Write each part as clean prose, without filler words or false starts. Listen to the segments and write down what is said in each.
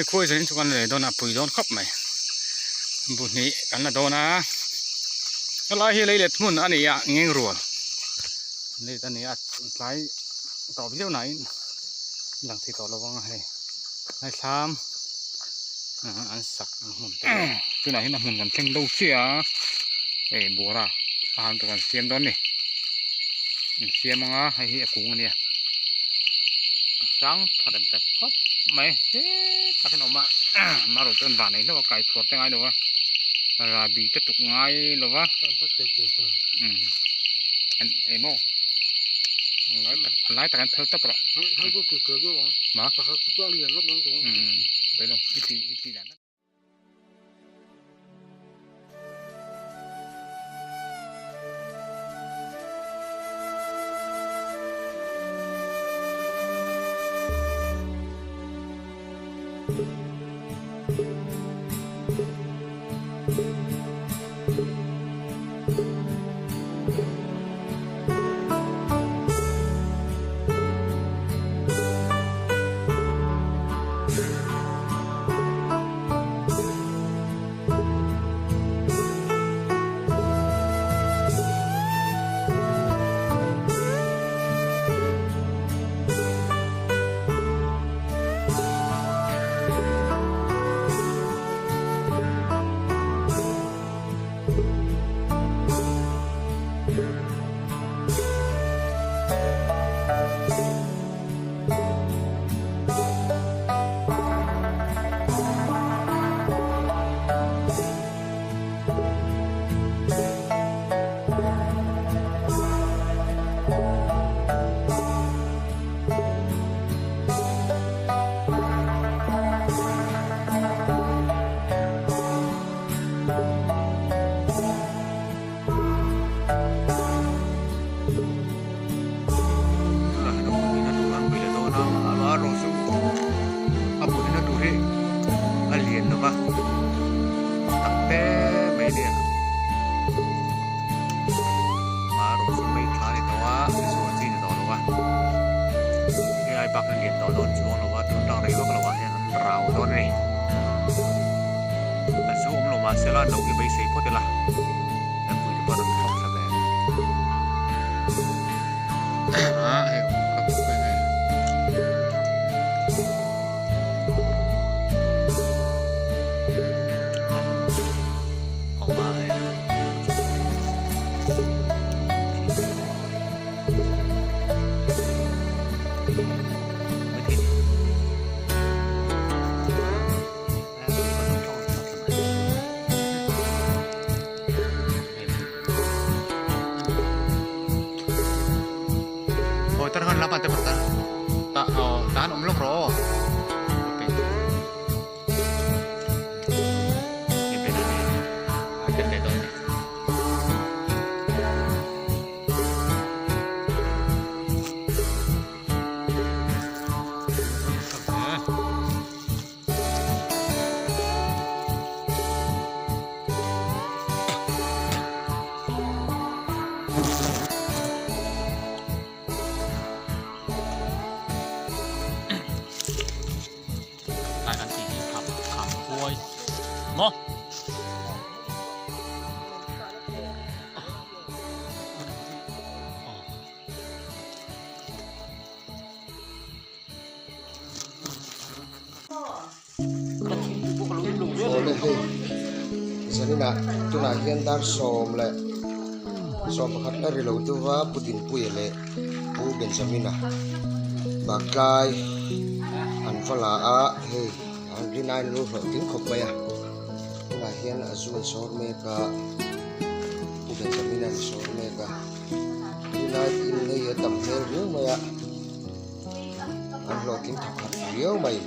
Hei khuai zanin chu kan la lei dawn a a pui dawn khawp mai bu hnih kan la dawn a helai hi leilet hmun a ni a ngeng rual leilet a ni a tlai tawh viau nain lang thei tawh lo vang a hei hei thlam an sak ang hmun te tunah hian a hmun kan thleng do chiah a hei buara a han tur an siam dawn a ni an siam ang a hei hi a kung a nia a sang tha rem rem khawp mai hetah hian a awm a amaherawhchu chuan van ei hlauh a kai phuar te ngai lo a rahbi te tuk ngai lo va eng maw a lai tak hian phel tawp rawh ma A pawhna tur hi a lian lo va tak te mai a ni a marawh chu mai tha a ni tawh a zuar chi a ni tawh lo va hei ai bak a lian tawh dawn chuang lo va tun tang rei vak lo ah hian an rau dawn a ni a zu awm lo mahse la no hi beisei phawt ila kan pui te pawh a rawn thawk thla ve Lai kan tih hi kham kham huai maw. Awle hei zaninah tunah hian dar sawm leh sawm pakhat la ri lo deuh a Pu Dinpuia leh Pu Benjamina baktlai an va la a hei an rinaiin an lo hlawhtling khawp mai a tunah hian a zu an sawr mek a Pu Benjamina an sawr mek a rinai in hei a tam hmel riau mai a. An hlawhtling thawk khat riau mai.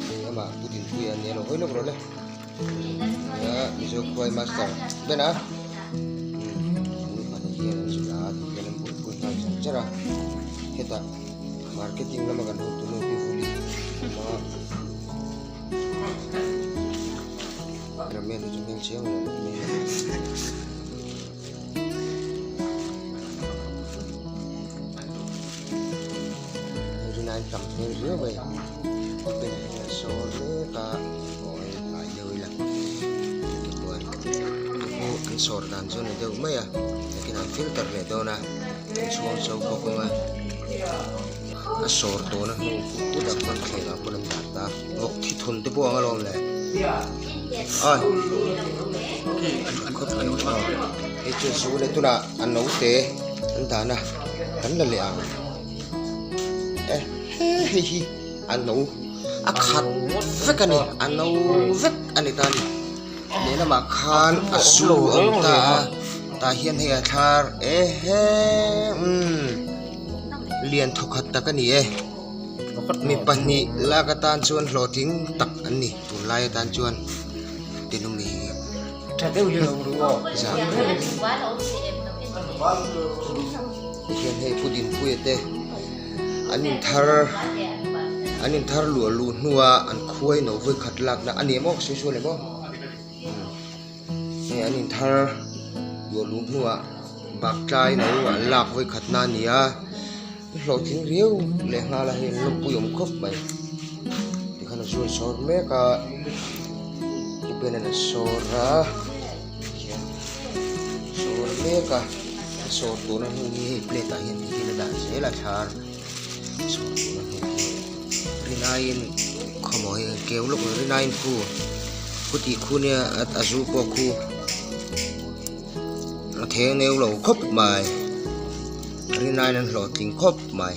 Hei amah Pu Dinpuia a nia lo hawi lawk rawh le. Nia Mizo khuai master Ben a. An pahnih hian an zul a ti hian an buaipui nghal char char a. Hetah marketing lama kan hotu nu Pi Vuli a awm a. Ramen hi chu hmel chiang lo mai a. Rinai tam hmel riau mai. Pu Bena hian a sawr mek a aw hei hnai deuh ila tichuan te pawh an sawr dan chu a ni deuh mai a nakinah an filter leh dawn a an chhuang chho bawk ang a a sawr tawhna hnu kut ah khuan thleng ah khuan an dah ta vawk thi thun te pawh ang alawm le ai hei chu zu leh tunah a naute an dan a kan la leh ang eh hei hi a no a khat vek a ni a no vek a ni ta a ni lehlamah khan a zu a awm ta a tah hian hei a thlar e he umm lian thawkhat tak a ni e mi pahnih lak atan chuan hlawhtling tak an ni tunlai atan chuan tinumi zah tihian hei pu Dinpuia te an inthar an inthar luah luh hnua an khuai no vawi khat lakna a ni em aw ka sawi sual em aw hei an inthar luah luh hnuah bak tlai no an lak vawi khat na a ni a hlawhtling riau leh nghal a hei an lawmpui awm khawp mai tikhan a zuan sawr mek a pu Ben-a'n a sawr a hian sawr mek a a sawr tawhna hnu hi hei plate ah hian tihian a dah zel a thlar sawr tawhna hnu hi rinaiin khawmaw hei keu lawk lo rinaiin khu khu tih khu nia a zu pawh khu a theng neu lo khawp mai rinaiin an hlawhtling khawp mai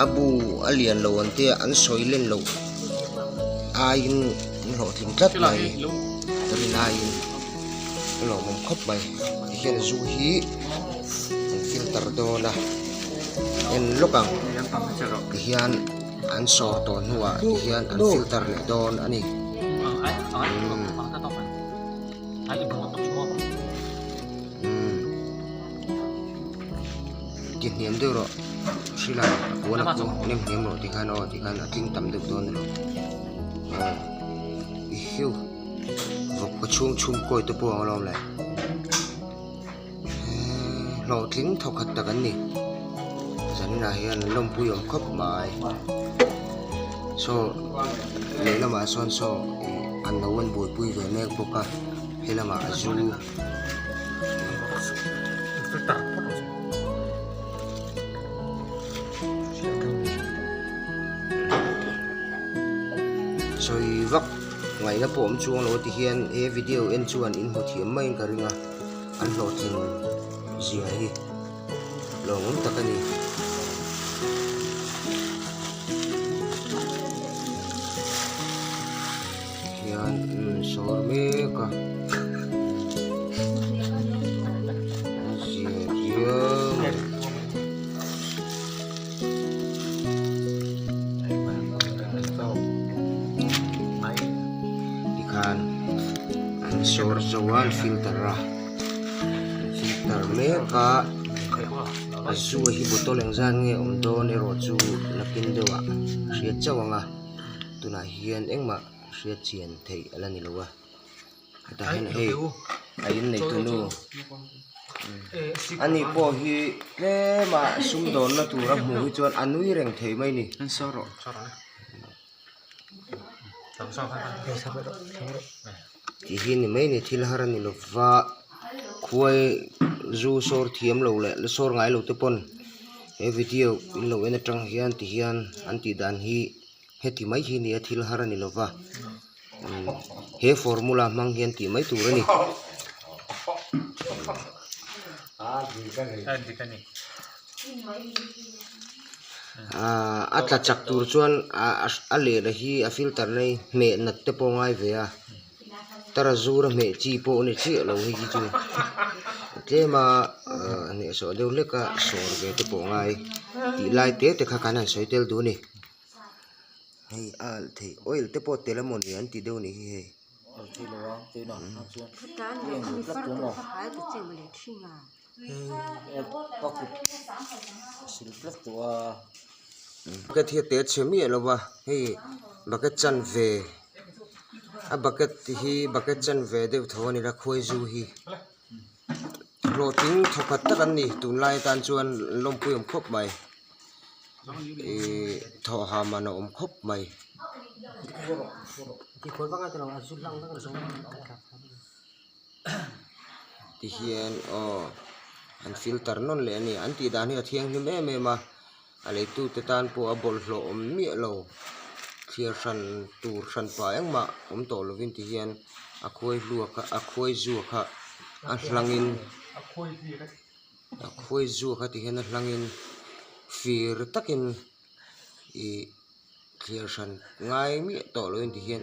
a bu a lian lo ang te an sawi len loh aiin an hlawhtling tlat mai rinaiin a lawmawm khawp mai tihian zu hi an filter dawn a en lawk ang tihian an sawr tawh hnuah tihian an filter leh dawn a ni. Ti hniam deuh rawh hrilh a a puan a pu nem hniam rawh tikhan aw tikhan a tling tam deuh dawn alo aw i hiu vawk kaw chhung chhum kawi te pawh ang alawm le hlawhtling thawkhat tak an ni zaninah hian an lawmpui awm khawp mai saw lehlamah sawn saw ih an lo an buaipui ve mek bawk a helamah a zu. Sawi vak ngaihna pawh awm chuang lo ti hian he video en chuan in hmu thiam maiin ka ring a an hlawhtling zia hi lawmawm tak a ni. Hian sawr mek a a zia riau mai. Tikhan an sawr zo a an filter a an filter mek a a zu hi bottle engzat nge awm dawn erawh chu nakin deuhah hriat chauh ang a. Tunah hian engmah hriat chian theih a la ni lo a hetah hian hei a inneitu nu ani pawh hi tlema sumdawnna tur a hmuh hi chuan a nui reng thei mai a ni. Tih hi ni mai a ni thil har a ni lo va khuai zu sawr thiam lo leh la sawr ngai lo te pawn he video in lo en atang hian ti hian an tih dan hi heti mai hi nia thil har a ni lo va he formula hmang hian tih mai tur a ni. Aaa a tla chak tur chuan a lehla hi a filter na hi hmeh nat te pawh a ngai ve a tara zur a hmeh chi pawh a ni chiah lo hei hi chu tlem a hnehsawh deuh hlek a sawr ve te pawh a ngai tih lai te te kha kan han sawi tel duh a ni hei a alh theih oil te pawh tel emawni an ti deuh a nih hi hei. Bucket hi a te chhe miah lo va hei bucket chanve a bucket hi bucket chanve deuh tho a ni la khuai zu hi hlawhtling thawkhat tak an ni tunlai atan chuan lawmpui awm khawp mai. Ihh thawh ha man a awm khawp mai. Tihian aw an filter nawn leh a ni an tih dan hi a thianghlim em em a a leitute tan pawh a bawlhhlawh awm miah lo thliar hran tur hran pah engmah awm tawh lovin tihian a khuai hluak a a khuai zuak a a hlangin a khuai zuak a tihian a hlangin fir takin ih thliar hran ngai miah tawh lovin tihian.